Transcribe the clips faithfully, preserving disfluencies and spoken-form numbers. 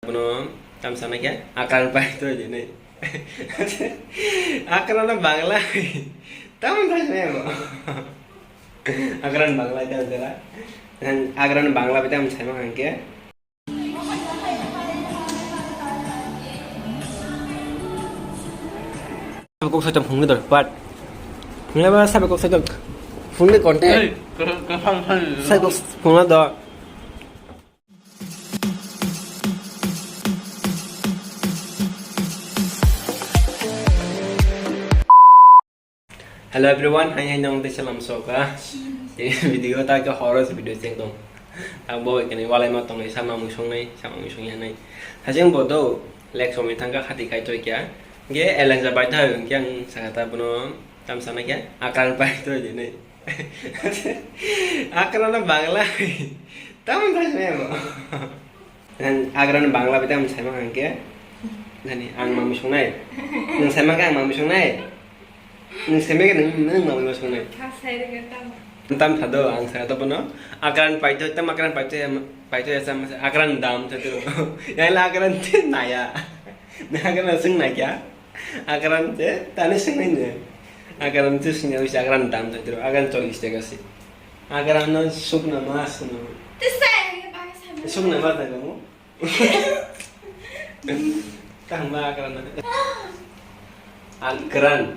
Bono tamsa na khe akran pai to jene. Akran na Bangla. Tamon thai ne mo. Akran Bangla tam jara. Akran Bangla bai tam sai ma hangke. Kok sai tam phungni dor, pat. Phungni ba sabe kok sai tam phungni content. Hey, kok, kok, kok, kok. Sai kok phungna dor. Hello everyone, hai hai nong teisa lamsoka. Video ta ke horror video cheng tong. Ang bo kene walai ma tong sama mui song nai, sama mui song ya nai. Hajeng bo do lek song mi thangka khati kai toi kya. Ge eleng ja bai ta hong kya ang saka ta bono tam sana kya akran pai toi de nai. Akran na Bangla. Tam ta ne mo. Nang Agra ni Bangla bai tamo saima hangke. Nani ang mami songnai. Nang saima khe ang mami songnai. Nang saima khe nang, nang mami songnai. Tha sai rega tamo. Tam thado ang sa to bono. Akran paito tam akran paito ya, paito ya sam akran dam thado. Yang la akran te naya. Na akran sing na kya? Akran te tani sing nai ne. Akran te sing ya akran dam thado. Akran cholis taka si. Akran no sukna mas no. Te sai rega bang sai. Sukna mas na kamu. Kaham ba akran na. Akran.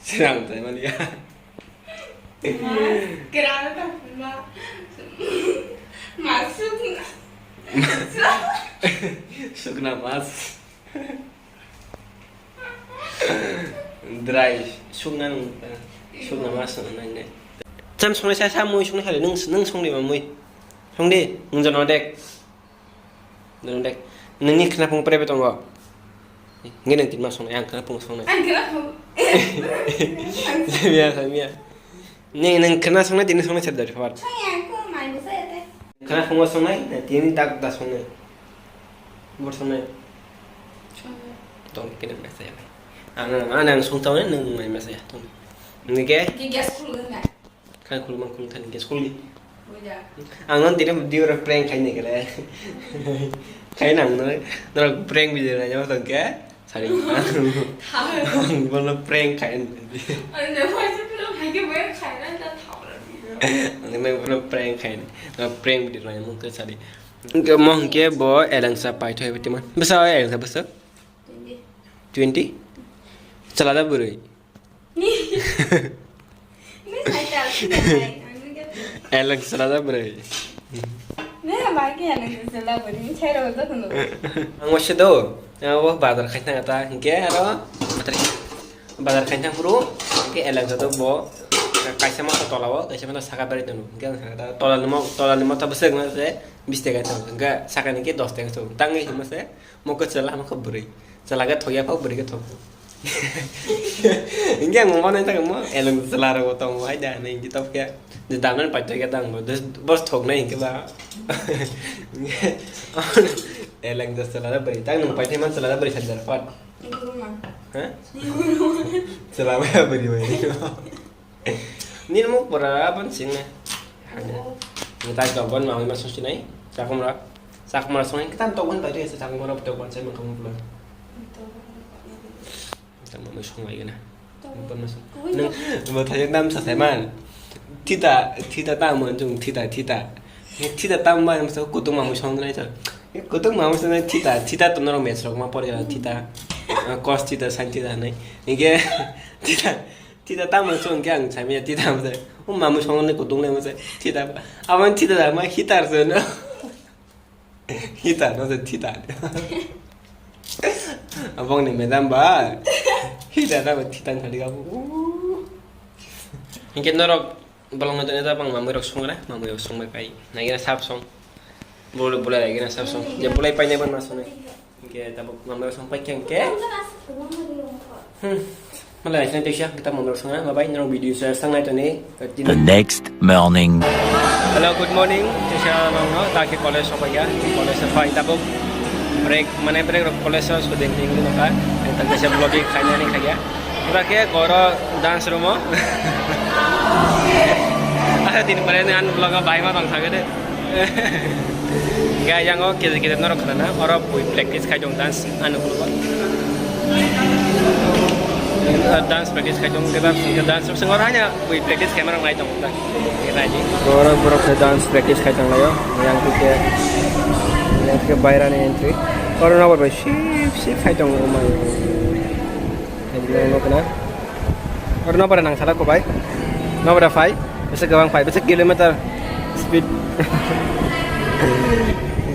Sirang tai mani ya. Mas, kerana tak pula. Masuk. Sukna mas. Dry. Sukna nung. Sukna mas nung nai nai. Sam sung sa sa mui sung sa nung nung sung di ma mui. Sung di nung jono dek. Nung dek, nini khna phung private tongo. Ngi nang tinma songnai, ang khna phung songnai. Ang khna phung. Samia, samia. Ni nang khna songnai, tini songnai sir dari far. Songnai, ang khna mai bwsa yate. Khna phung songnai, tini tak da songnai. Bor songnai. Songnai. Tong kene mesa ya. Ang, ang, ang song tong nang mai mesa ya. Tong. Nike? Ki gas khulung na. Kha khulumang khulum thani gas khuldi. Buja. Ang non tini video ro prank khai ni kale. Khai nang no, no prank video na yo to ke. Sari. Thang. Bono prank khai ni. Ani na mai se pura hai ke bai khai na ta thang ra. Ani mai bono prank khai ni. No prank video na mo ke sari. Ke mo ke bo elangsa pai thoi beti man. Besa elangsa besa. Twenty. Twenty? Chalada bwrwi. Ni. Ni hai ta, ni hai. Eleng chalada bwrwi. Ni hai ba ki eleng chalada bwrwi. Ni chai ro to kuno. Ang wase do. Ang bo bazar khai thang ta. Hingke aro bazar khai thang phuru. Hingke eleng to bo. Kaisa ma tola o, kaisa ma saka dari tunu. Hingke ang saka ta tola ni mo, tola ni mo ta bwswk ma se bis taka to. Hingke saka ni ke dos taka to. Tang ni ma se mo ko chala mo ko bwrwi. Chwla khe thokya phok bwrwi khe thok. Hinkhe ang mano thangmo eleng chwla rok bo tongo hai da hinwi hinkhe tobokhe je damnani paithak khe tang bo bos thoknai hinkhe ba. Eleng je chwla rok bwrwi tang nwng paithak man chwla rok bwrwi sajak pat. Nini kwrwngma. Ha? Nini kwrwngma. Chwla maya bwrwi bai. Nini muk pura abon sing ne. Hanya. Ni tai to bon ma ma sung sinai. Chakum ra. Chakum ra sung kitan to bon bai sa chakum ra to bon sai mung kamu pula. Tamo mai sung bai gana. Bon ma sung. Nang ma thai nam sa sai man. Thita thita ta mo jung thita thita. Thita ta ma sa kutung ma sung nai sa. Kutung ma sung nai thita thita to noro mes rok ma por ya thita. Cos thita sin thita nai. Nige thita. Tita tamo song khe ang samya tita mo sai. O mamu song ne kutung le mo sai. Tita. Abang tita da ma hitar se no. Hitar no se tita. Abang ni madam ba. Hitar da ba tita thali ga bu. Hingke norok bolong no tene da bang mamu rok song ra, mamu rok song bai pai. Nagi na sap song. Bole bole lagi na sap song. Je bole pai ne ban ma song. Hingke tabuk mamrok song pai khe hingke. Hmm. Malai aisna teisa kita mamrok song na mabai norok video sa sang nai tani. The next morning. Hello, good morning. Teisa nongno ta khe college song pai ya. College sa pai tabuk break mane break rok college sa sudeng ning no ka. Ta teisa vlogging khaina ni khaya. Pura khe goro dance room o. Asa tin pare ni an vlog bai ma tong thage de. Hingke ayang o K G K norok khna na, oro bui practice khai tong dance ano kulo. Dance practice khai tong kebak, dance song oro haino bui practice khai marok nai tong ta. Nai di. Oro borok khe dance practice khai tong laio. Yang khe, yang khe bairani entry. Oro nokbar bai sip sip khai tong o mai. Nokna. Oro nokbar nang sala ko bai. Nokbar phai. Bisa gabang phai. Bisa kilometer speed.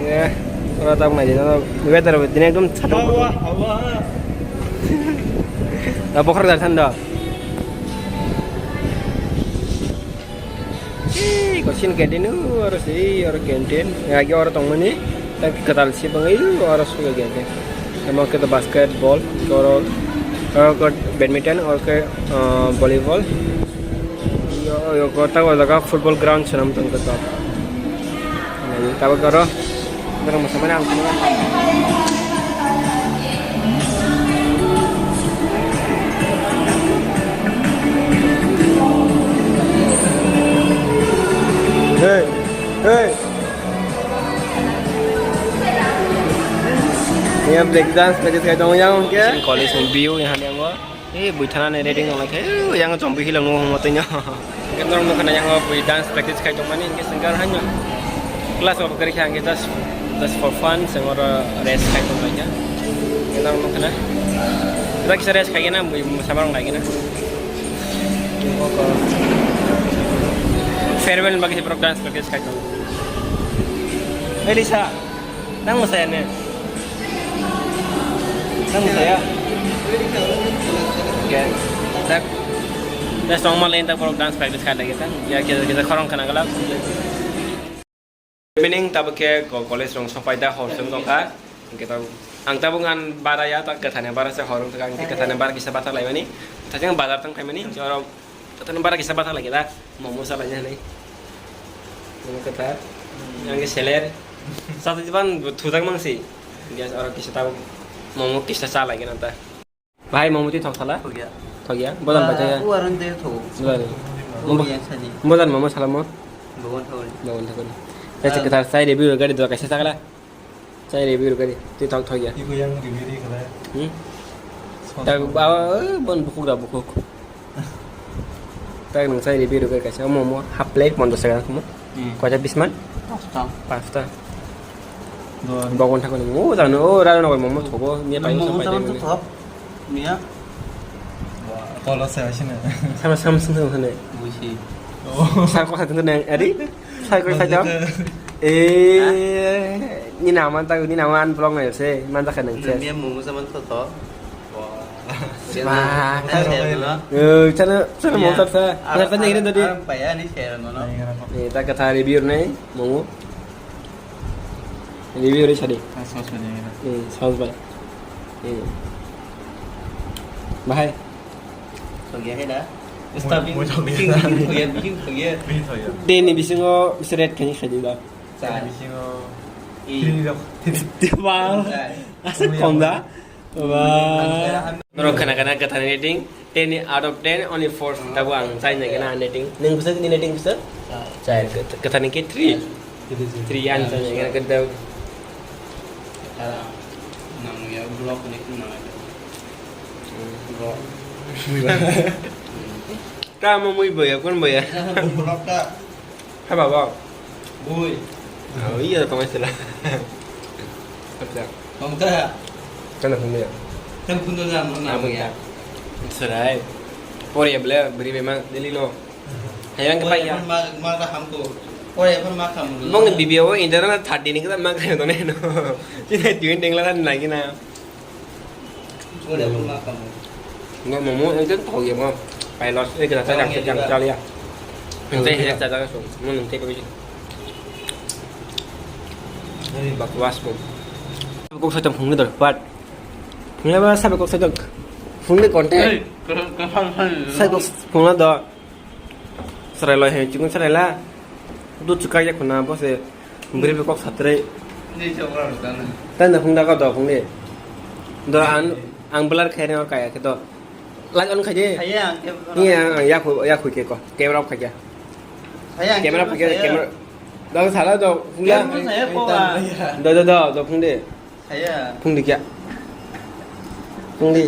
Ya. Oro tak mai dino. Weather dine ekdom chata. Hawa, hawa. Na bokhor dar thanda. Ei, kosin canteen, uh, oro si, oro canteen. Agi oro tongmani, tak katal si bangai, uh, oro suga canteen. Amo khe to basketball, oro, oro khe badminton, oro khe, uh, volleyball. Yo, yo, ko ta jaga football ground senam tong khe to. Tabuk oro. Borok mwsamani ang phunukha. Hey, hey. Yang break dance practice khai tongo yang hwnkhe. College ni view yang yang. Eh, bui thanani ready wng lai khe, eh, yang chompi hilang nung hwnma twi no. Hingke norok nukha na yang o bui dance practice khai tongmani, hingke singer haino class of kari kha, hingke just, just for fun, seng oro rest khai tong lai kha. Hingke norok nukha na. Kisa rest khai khe na, bui mosa barong lai khe na. Farewell bagwi borok dance practice khai tong. Hey, Lisa, nang mosa ya ne? Nang saya. Oke. Tak. Dah song malah tak borok dance practice kada kita. Ya kita kita korong kena galak. Evening tabuk ke ko-, college rong sopai da hor song tongkha. Kita ang tabuk ngan bara ya tak kethane bara se hor tongkha. Kethane bara kisa bathak laimani. Tajang bazar tong khaimani. Jorok Tato bara kisa bathak lagi da, momo sa lagi nai. Momo kata, yang ke seler. Satu jaban thutak mang si. Gas orang kisa tahu momo kisa sa lagi nanta. Bahai momo ti thok sala? Thok ya. Thok ya. Bodan baca ya. Uaran de thok. Bodan. Uaran sani. Bodan momo sala mo. Bawan thok. Bawan thok. Saya sekitar saya review gari dua kaisa sakala. Chai review rwkha di, twi thok thok ya. Iko yang review ri khala. Hmm? Song tak song. Ba, eh, bon bukhuk da bukhuk. Tak nang chai review rwkha kaisa, omo, omo, half plate, ponchash taka tamo. Hmm. Koita piece man? Pasta. Pasta. Dua. Bagon thakoni, o jano, o rano momo thogo, miya payo momo sampai tamo thok. Miya. Wah, tolo se asina. Sama, sama, sama, sama, sama. Busi. Oh. Sar ko khatung nang, ari? Sar ko khatung. Eh, ni nama ta, ni nama an vlog na se, man ta khanang se. Miya momo saman to to. Wah. Wah. Eh, chana, chana momo ta. Ngar ta ni tadi. Aram paya ni share no no. Eh, ta katha review nai, momo. Review ri sadi. Ah, sauce bai. Eh, sauce bai. Eh. Bahai. Thok ya hai da. Staff biking, biking thok ya, biking thok ya. Biking thok ya. Deni bisingo bisi rate khaini khaidi da. Char. Deni bisingo. Eh. Three rok. Wow. Char. Asa kom da. Wah. Norok khana khana kwthar rating, ten out of ten, only four. Tabo ang chai nai kena rating. Nung bwswk ni rating bwswk? Chai. Kwthar ni ke three. Three ang chai nai kena kwthar. Nang ya block ni nang. Block. Tamo mui boya, kon boya? Block ta. Hai baba. Bui. Oh, iya, tong sila. Acha. Tong ta. Kana punya. Tang punya na mo na mo ya. Serai. Pori ya bela beri memang deli no. Hayang ke paya. Ma ma ta ham ko. Pori ya ma ham. Mong bibi o internet thirty ni kita ma kaya to ne no. Sini tuin dengla kan lagi na. Nggak, momo itu tahu ya, Bang. Pilot, eh, kita cakap, kita cakap ya. Nanti kita cakap langsung. Mau nanti kami sih. Bakwas, Bang. Kok sejam phungni dor, pat. Phungni apa, sabe kok sejam phungni konten. Sabe kok phungna dor. Chwrai loi hai chikon chwrai la. Dut chwkak ya khuna bo se. Bwrwi bo kok satrwi. Ni chokra rwkana. Tei no phung da kok do phung de. Do ang, ang blur khaina or kaya khe do. Light on khaide. Khaya ang camera. Ni ang, ang ya khu, ya khu ke ko. Camera off khaja. Khaya ang camera camera off khaja, khaya. Camera. Dong sala dong, phungya. Yang pun saya po, ah. Do, do, do, do, phungdi. Saya. Phungdi kya? Phungdi.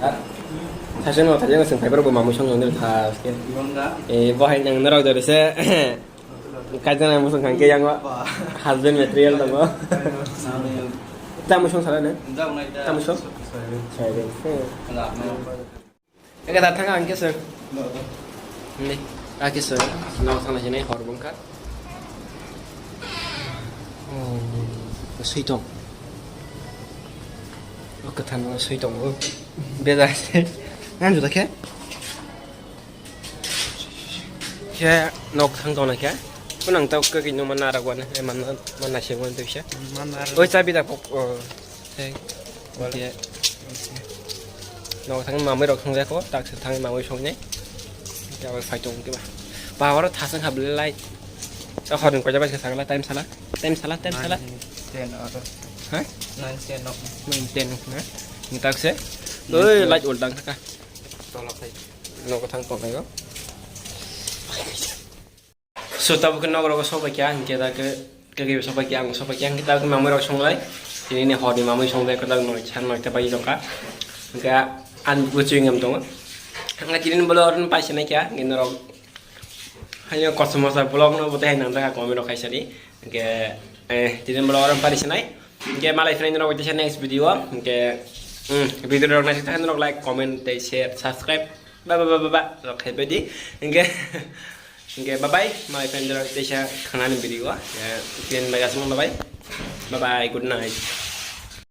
Ah. Sasa no, tadi yang sempai berapa mamu song song dia tas ke. Bangga. Eh, bohai nang narok dari se. Kaisa nang musung kangke yang wa. Husband material dong wa. Nah, ya. Tamu song sala ne? Enggak, enggak, enggak. Tamu song? Saya. Saya. Enggak, enggak. Eka da thang ang khe sir. Ni, a khe sir. No thang na hinai hor bungkha. Oh, sui tong. O kwthar no sui tong o. Beda se. Nang juda khe? Khe nok thang tong na khe? Kunang tau kaki no mana ragwa na, mana, mana se wan tau se. Mana. Oi, chabi da pok, oh. Tei, wala. Oke. Nok thang mamui rok thang jako, tak se thang mamui song nai. Kya wal fight tong kiba. Power thasang hable light. Ta hor ko jaba se thang la time sala. Time sala, time sala. Nine, ten or. Ha? Nine, ten no. Nine, ten na. Ni tak se. Nine, oi, ten. Light ul dang ka. Tolok thai. Nok thang tong nai go. So, tabuk khe nok rogo sobai kha, hinkhe da khe, khe khe sobai kha, ang sobai kha, hinkhe tabuk khe mamui rok songlai. Tini ni hor ni mamui songlai, kwtal noi, san noi ta bai tongkha. Hinkhe ang buchung em tongo. Hinkhe tini ni vlog oro paisa nai kha, hinkhe norok haino kosom mosa vlog no bo tei nang ta comment rok khai sadi. Hinkhe, eh, tini ni vlog oro paisa nai. Hinkhe malai phai norok tei next video, hinkhe, mm, video rok nai ta norok like, comment tei share, subscribe. Ba, ba, ba, ba, ba. Rok khai bai di. Hinkhe, hinkhe bye bye. Malai phai norok teisa khanani video. Eh, tin bai asmo bye bye. Bye bye, good night.